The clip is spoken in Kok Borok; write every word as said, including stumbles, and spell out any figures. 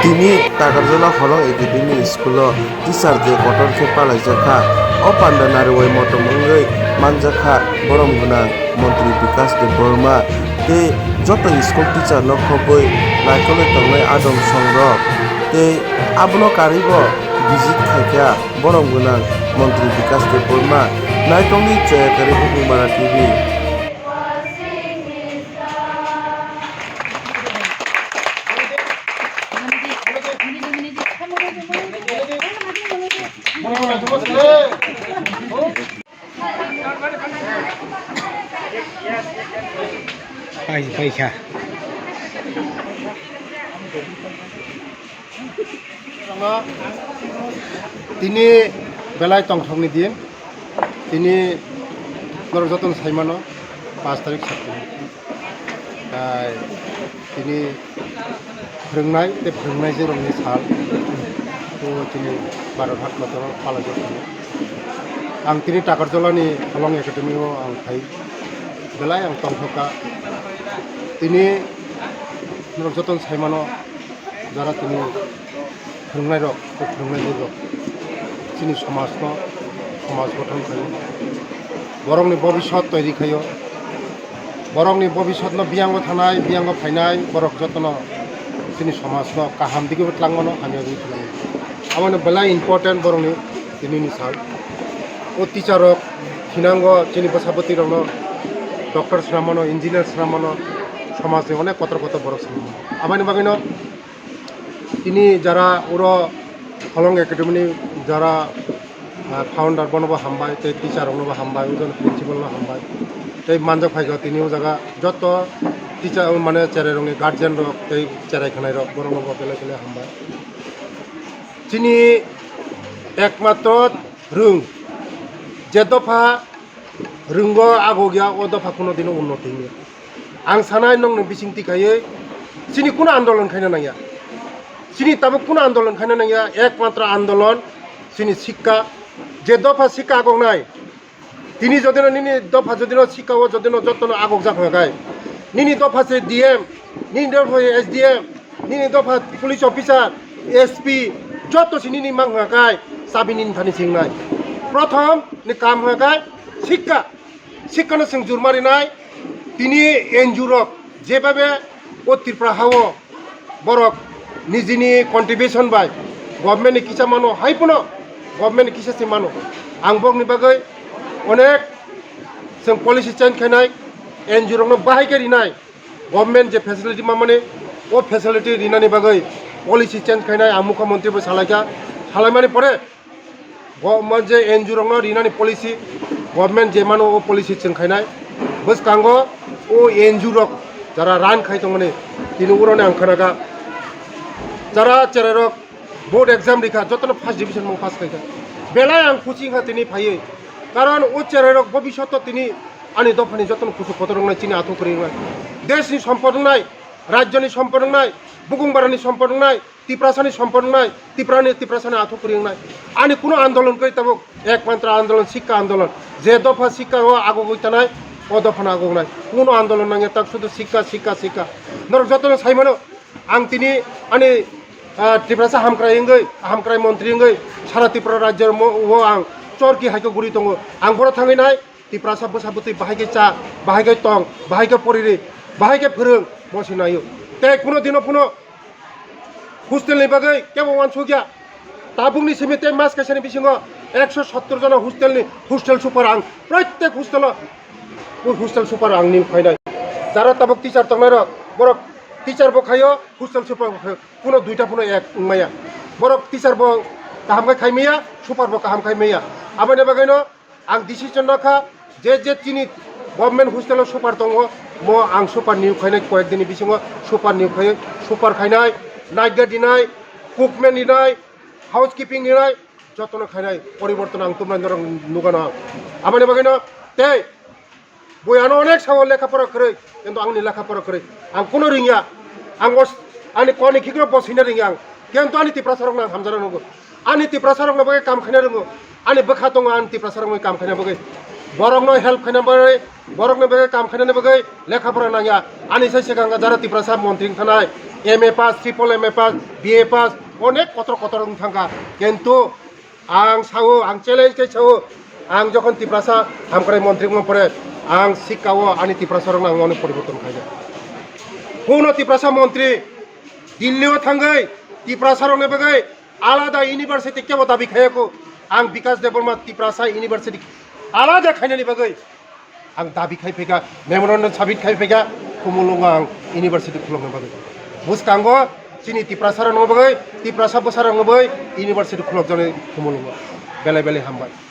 Tini Takarjala Holong Academy School o teacher day kotor khe palaijakha. O panda nariwai motom wngwi manjakha borom gwnang montri Bikash Debbarma tei joto school teacher no khogwi naikolwi tongnai adong songrok tei abono karwibo visit khaikha borom gwnang montri Bikash Debbarma. Naitokni Chaya Kari Bukung Bara T V. Pai, paikha. Tini belai tongthokni din. Tini norok jotono saimano, pash tarik September. Tai tini phwrwngnai tei phwrwngnai je rokni sal. O tini Bharat Hat kotoro palajak tongo. Ang tini Takarjalani Holong Academy o ang phai belai ang tongthokha. Tini norok jotono saimano, jara tini phwrwngnairok, tei phwrwngnairok chini somajno, somaj gothon khaio, borokni bobiswt toiri khaio, borokni bobiswtno biyango thanai, biyango phainai, borok jotono chini somajno kaham digwi bo twlangmano, hamya digwi twlangmano. Abono belai important borokni tinini sal. O teacher rok thinango chini bwsa bwtwi rokno doctor swnamano, engineer swnamano, somajni onek kotor kotor borok swnamano. Aboni bagwino tini jara oro Holong Academy ni jara, ah, founder bono bo hambai, tei teacher rokno bo hambai, o joni principal no hambai. Tei manjak phaikha tini o jaga joto teacher mane cherai rokni guardian rok tei cherai khwnai rok borokno bo belai belai hambai. Chini ekmatro rwng, je dopha rwngo agogya o dopha kuno dino unnoti wngya. Ang sanai nokni bisingtwi khaiwi chini kuno andolon khaina nangya. Chini tabuk kuno andolon khaina nangya, ekmatro andolon chini sikka. Je dopha sikka agognai, tini jodino nini dopha jodino sikka o jodino jotono agokjak hwnka khe, nini dopha se D M, nini dopha se S D M, nini dopha police officer, S P, joto se nini mang hwnka khe chabi nini thani singnai. Prothom ni kam hwnka khe sikka. Sikkano chwng jurma rinai, tini N G O rok jebabe o Tripura hao borok nijini contribution bai government ni kisa mano, hai phano government ni kisa se mano. Ang bokni bagwi onek chwng policy change khainai, N G O rokno bahai khe rinai, government je facility mamani o facility rinani bagwi policy change khainai ang mukha montri bo salaikha, salaimani pore Go-, mo je N G O rokno rinani policy, government je mano o policy chwng khainai. Bwskango o N G O rok jara run khai tongmani, tini uroni ang khanakha. Jara cherai rok board exam rikha, jotono first division mung pass khaikha. Belai ang khusi wngkha tini phaiwi. Karon o cherai rok bobishoto tini ani dophani jotono kusu kotor wngnai, chini athuk kwrwi wngnai. Deshni sompod wngnai, rajyoni sompod wngnai, bukung barani sompod wngnai. Tiprasani sompon wngnai, Tiprani, Tiprasani athuk kwrwi wngnai. Ani kuno andolon kwrwi tabuk ekmatro andolon, sikka andolon. Je dopha sikka o agogwi tanai, o dophano agognai. Kuno andolon nangya tak sudu sikka, sikka, sikka. Norok jotono saimano, ang tini ani, ah, Tiprasa hamkrai wngwi, hamkrai montri wngwi, sara Tripura rajyo mo-, o ang chorki hai khe guri tongo. Ang boro thangwi nai, Tiprasa bwsa bwtwi bahai khe cha, bahai khe tong, bahai khe poriri, bahai khe phwrwng, bo se naio. Tei kuno dino phano hostel ni bagwi kebo uansukya. Tabukni simi tei mas kaisani bisingo ekso sottor jona hostel ni hostel super ang, protek hostel o hostel super ang niyok khainai. Jara tabuk teacher tongnai rok, borok teacher bo khaio, hostel super bo khaio, kuno duita phano ek wngmaya. Borok teacher bo kaham khe khai maya, super bo kaham khai maya. Aboni bagwino Ang decision nakha, je je chini government hostel o super tongo, mo ang super niyok khainai, koyek din ni bisingo super niyok khai, super khainai, night guard rinai, cookman rinai, housekeeping rinai, jotono khainai, poriborton ang tumnai norok nugano ang. Aboni bagwino tei bui ano onek sao lekha pora kwrwi, kintu angni lekha pora kwrwi, ang kuno ringya, ang os-, ani koni khikno bosina ringya ang, kintu ani Tiprasa rokno ang hamjana nugo. Ani Tiprasa rokno bagwi kam khaina rwngo. Ani bwkha tongo ani Tiprasa rokno kam khaina bagwi. Borokno help khaina bagwi, borokno bagwi kam khainani bagwi lekha pora nangya. Ani sai swkang jara Tiprasa montri wngkhanai, M A pass, triple M A pass, B A pass, onek kotor kotor wng thangkha. Kintu ang sao, ang challenge khe sao, ang jokhon Tiprasa hamkrai montri wngma pore, ang sikkao ani Tiprasa rokno ang onek poriborton khaijak. Kuno Tiprasa montri Delhi o thangwi Tiprasa rokni bagwi alada university kebo dabi khaiya kho. Ang Bikash Debbarma Tiprasa university alada khainani bagwi ang dabi khai phaikha, memorandum submit khai phaikha, Khumulwngo ang university khulokna bagwi. Bwskango chini Tiprasa rokno bagwi, Tiprasa bwsa rokno bagwi university khulokjaknai Khumulwngo. Belai belai hambai.